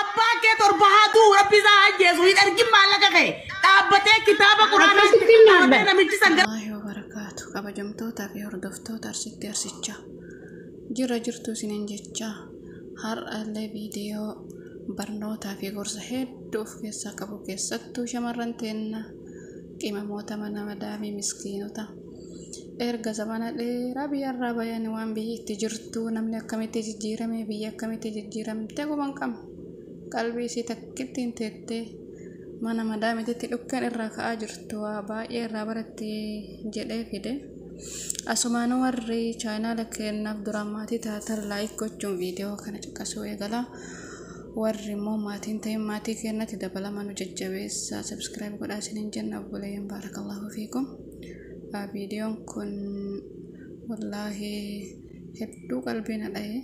Abbaa kee torba haa du'u, Rabbi isaa haa ajjeesu. Hin argin maallaqa kee dhaabbatee kitaaba quraanaa Akkasitti hin qabatee nyaadha. namichi san gara Allaahi wabarakaatu. Kabajamtootaa fi hordoftoota Arsitti Arsichaa jirra jirtu isiniin jechaa, har'allee viidiyoo barnootaa fi gorsa hedduu of keessaa qabu, keessattuu shamarran teenna qimamoota mana madaamii miskiinota erga zamana dheeraa biyyarraa bayan, waan biyyi itti jirtu, namni akkamitti jijjiirame, biyya akkamitti jijjiiramte quban qabne, qalbii isii takkittiin teettee mana madaamititti dhukkeen irraa ka'aa jirtu, waa baay'ee irraa baratti jedhee fide. Asumaanuu warri chaanaala keenyaaf duraan maatii taatan like gochuun viidiyoo kana caqasuu eegala. Warri immoo maatiin ta'in maatii keenyatti dabalama nu jajjabeessa, subscribe godhaa isiniin jenna. Obboleeyyan, baarakallahu fiikum. Viidiyoon kun wallaahi hedduu qalbii na dha'e.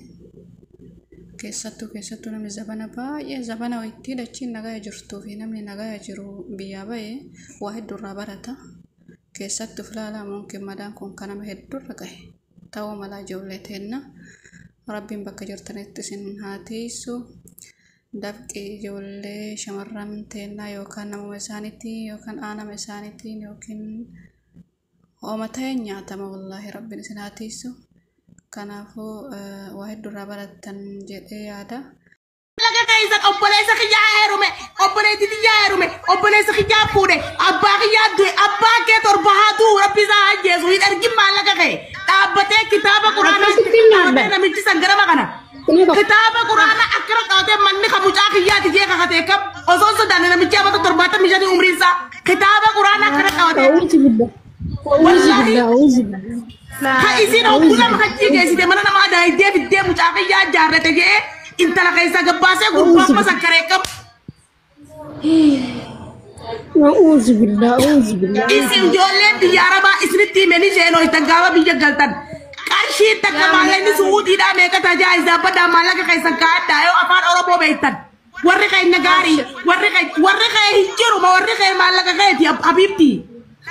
Keessattuu namni zabana baay'ee zabana wayittii dachiin nagaya jirtuu fi namni nagaya jiru biyyaa bahe waa hedduu irraa barata. Keessattuu filaalaa mumkin madaan kun kan nama hedduurra gahe ta'uu malaa. Ijoollee teenna, Rabbiin bakka jirtanitti isin haa tiisu. Dafqi ijoollee shamarran teennaa yookaan namuma isaaniitiin yookaan aanama isaaniitiin yookiin hooma ta'een nyaatama. Wallaahi Rabbiin isin haa tiisu. Kanaafuu waa hedduu irraa barattan jedhee yaada. Maallaqa keessan obboleessa kiyyaa heerume, obboleettii kiyyaa heerume, obboleessa kiyyaa fuudhe, abbaa kiyyaa du'e. Abbaa kee torba haa du'u, Rabbi isaa haa ajjeesu. Hin argin maallaqa kee dhaabbatee kitaaba quraanaa Akkasitti hin qabatee nyaadha. namichi san garama kana kitaaba quraanaa akkana qabatee, manni kan mucaa kiyyaati jee kakatee kam osoo hin sodaanne, namichi amata 75 umriin isaa kitaaba quraanaa akkana qabatee. A'uuzu billah. A'uuzu billah. A'uuzu billah. Ka isin hogguu lama kachii geessite mana namaa daayidee fiddee mucaa kiyyaa jaarrate jee intala keessaa gabbaasee gurbaa amma sakkaree qabu. A'uuzu billah. A'uuzu billah. Isin ijoolleen biyya Arabaa isinitti himanii isheen hoytan gaafa biyya galtan. Qarshii takka maallaqni Su'uudiidhaa meeqa tajaajila dhaabbadhaa, maallaqa keessan kaa'adhaa yoo afaan Oromoo beektan. Warri keenya gaarii, warri kee hin jiru ma, warri kee maallaqa keeti habiibti.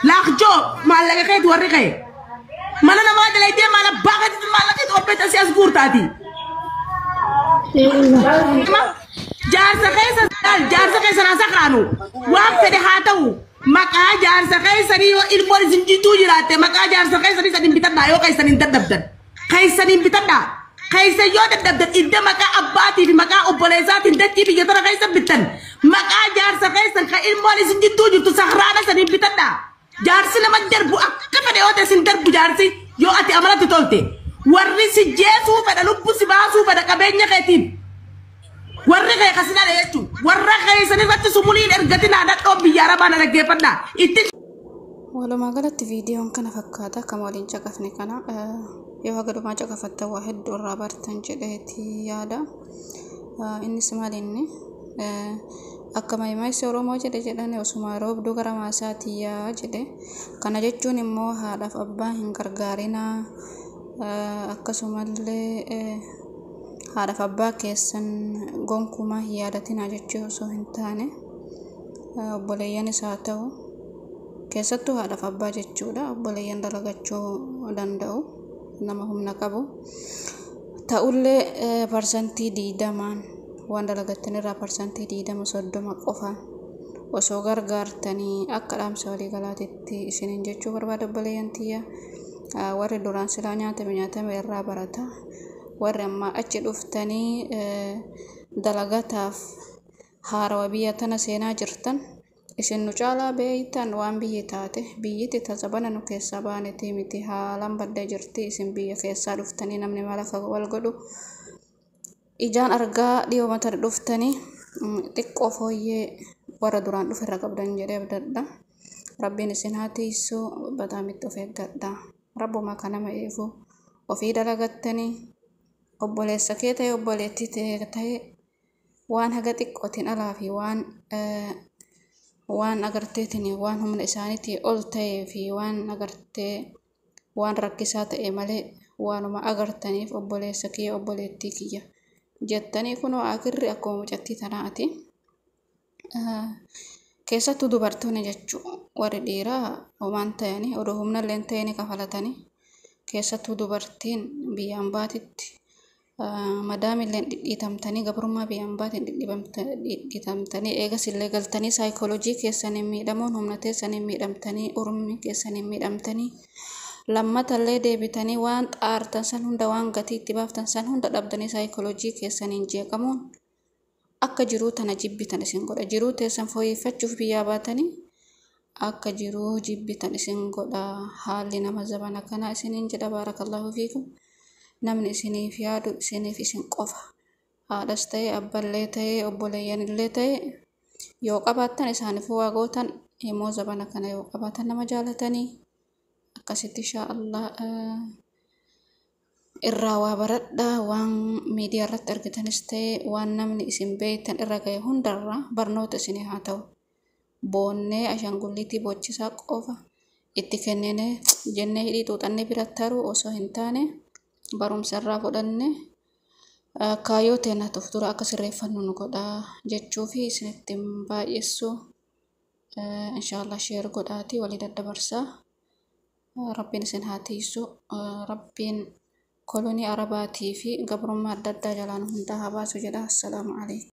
Laakjoo maallaqa keeti warri kee. Mana namaa dalaydee maal abbaa keetitti maallaqa keeti obbeet asii as guurtaati. Jaarsa keessa, jaarsa keessa naa sakraanu waan fedhe haa ta'u, maqaa jaarsa keessanii yoo ilmoon isin jidduu jiraatte, maqaa jaarsa keessanii san hin bitadhaa. Yoo keessan hin dadhabdan, keessan hin bitadhaa. Keessa yoo dadhabdan idda maqaa abbaatii fi maqaa obboleessaatiin dachii biyya tana keessa bittan, maqaa jaarsa keessan kan ilmoon isin jidduu jirtu sakraana san hin bitadhaa. Jaarsi nama darbu akka fedhe yoo ta'e sin darbu. Jaarsi yoo ati amalatti tolte, warri si jeesuu fedha, lubbu si baasuu fedha qabeenya keetiin, warri kee kasinadha jechuun warra keessan irratti sumuliin ergatinaa. Dhadhoo biyya Arabaa na dhaggeeffadhaa itti. Walumaa galatti viidiyoon kana fakkaata. Akkuma waliin caqafne kana, yoo haga dhumaa caqafattan waa hedduu irraa bartan jedheeti yaada. Innis maal, inni akka maaymaayisi Oromoo jedhe jedhani, osuma roobduu gara maasaatii yaa jedhe. Kana jechuun immoo haadhaaf abbaa hin gargaarinaa, akkasumallee haadhaaf abbaa keessan gonkumaa hin yaadatinaa jechuu osoo hin taane, obboleeyyanis haa ta'u, keessattuu haadhaaf abbaa jechuudha. Obboleeyyan dalagachuu danda'u, nama humna qabu ta'ullee, 20%n waan dalagattan irraa 20, 30 qofaan osoo gargaartanii akka dhaamsa waliigalaatitti isiniin jechuu barbaada. Obboleeyyan tiyya, warri duraan silaa nyaatame nyaatame irraa barata. Warri ammaa achi dhuftanii dalagataaf haarawa biyya tana seenaa jirtan, isin nu caalaa beeytan waan biyyi taate. Biyyiti tasabana nu keessaa baanetii miti, haalaan baddee jirti. Isin biyya keessaa dhuftanii namni maal akka wal godhu ijaan argaa dhiyooma tana dhuftanii, xiqqoo fooyyee warra duraan dhufe irra qabdan jedhee abdadha. Rabbiin isin haa tiisu. Bataamitti of eeggadha. Rabbuma kan nama eegu. Ofii dalagattanii obboleessa kee ta'e, obboleettii ta'e ta'e, waan haga xiqqootiin alaa fi waan agarteetiin, waan humna isaaniitii ol ta'ee fi waan agartee waan rakkisaa ta'e malee, waanuma agartaniif obboleessa kiyya, obboleettii kiyya jettanii, kunoo akirri akkuma mucattii tanaati. Keessattuu dubartoonni jechuu, warri dhiiraa homaan ta'anii odoo humna illee ta'anii kafalatanii, keessattuu dubartiin biyyaan baatitti. Madaamilleen dhidhiitamtanii, gabrummaa biyya ambaatiin dhidhiitamtanii, eegas illee galtanii saayikooloojii keessaniin miidhamuun, humna teessaniin miidhamtanii, urmii keessaniin miidhamtanii, lammatallee deebitanii waan xaartan san hunda, waan gatii itti baaftan san hunda dhabdanii, saayikooloojii keessaniin jeeqamuun akka jiruu tana jibbitan isin godha. Jiruu teessan fooyyeffachuuf biyyaa baatanii akka jiruu jibbitan isin godha. Haalli nama zabana kanaa isiniin jedha, baarakallahu fiikum. Namni isiniif yaadu isiniif isin qofa. Haadhas ta'e, abballee ta'e, obboleeyyanillee ta'e yoo qabaattan isaaniif waa gootan. Immoo zabana kana yoo qabaatan nama jaalatanii akkasitti, inshaa Allah, irraa waa baradhaa. Waan miidiyaa irratti argitanis ta'e, waan namni isin beektan irra gahe hundarraa barnoota isinii haa ta'u. Boonnee ashaangulliitii boochisaa qofa itti kennine jennee hidhii xuuxannee bira taruu osoo hin taane, barumsa irraa fudhanne kaayyoo teennaatuuf dura akka sirreeffannu nu godha jechuu fi isinitti hin baay'essu. Inshaallah share godhaatii walii daddabarsaa. Rabbiin isin haa tiisu. Rabbiin kolonii Arabaatii fi gabrummaa adda addaa jalaan hundaa haa baasu jedha. Assalaamu alaikum.